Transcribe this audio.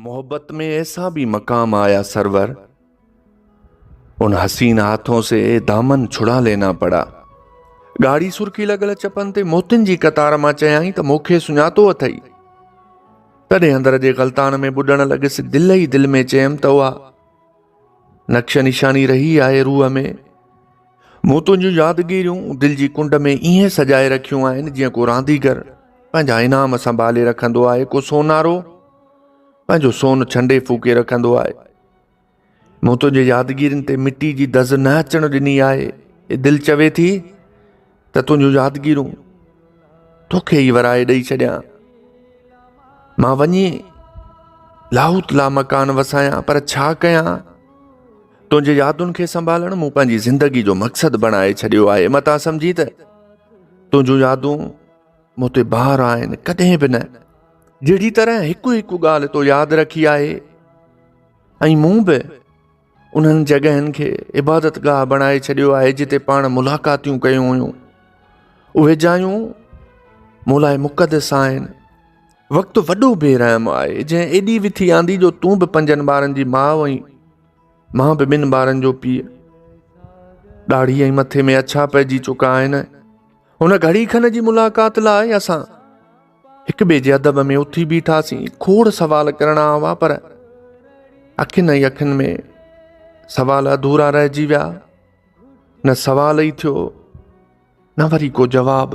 محبت ۾ ايسا ڀي مقام آيا سرور، ان حسين هاٿون سي دامن ڇڙا لينا پڙا. ڳاڙهي سرخي لڳل چپن تي موتين جي قطار مان چيائين ته مون کي سڃاتو اٿئي. تڏهن اندر جي غلطان ۾ ٻڏڻ لڳس، دل ئي دل ۾ چيم ته اها نقش نشاني رهي آهي روح ۾. مون تنهنجون يادگيريون دل جي ڪنڊ ۾ ائين سجائي رکيون آهن جيئن ڪو رانديگر پنهنجا انعام سنڀالي رکندو آهي، ڪو سونارو پنهنجو سون ڇنڊي ڦوڪي رکندو آهي. مون تنهنجي يادگيرين تي مٽي جي دز نه اچڻ ڏني آهي. دل چوي ٿي ته تنهنجون يادگيرون توکي ئي ورائي ڏئي ڇڏيان. مان وڃي لاهوت لامڪان وسايان پر ڇا ڪيان؟ تنهنجي يادن کي سنڀالڻ مون پنهنجي زندگي جو مقصد بڻائي ڇڏيو آهي. متان سمجهين ته تنهنجون يادون مون تي بار آهن، ڪڏهن به نه. جهڙي طرح هڪ هڪ ڳالهه تو ياد رکي آهي ۽ مون به انهن جڳهين کي عبادت گاهه بڻائي ڇڏيو آهي جتي پاڻ ملاقاتيون ڪيون هيون. اهي جايون مون لاء مقدس آهن. وقت وڏو بي رحم آهي، جنهن ايڏي وٿي آندي جو تون به پنجن ٻارن جي ماء ۽ مان به ٻن ٻارن جو پيء. ڏاڙهي ۽ مٿي ۾ اڇا پئجي چڪا آهن. هن گهڙي کن جي ملاقات لاء اسان هڪ ٻئي جي ادب ۾ اٿي بيٺاسين. کوڙ سوال ڪرڻا هئا پر اکين ۽ اکين ۾ سوال اڌورا رهجي ويا. نه سوال ئي ٿيو نه وري ڪو جواب.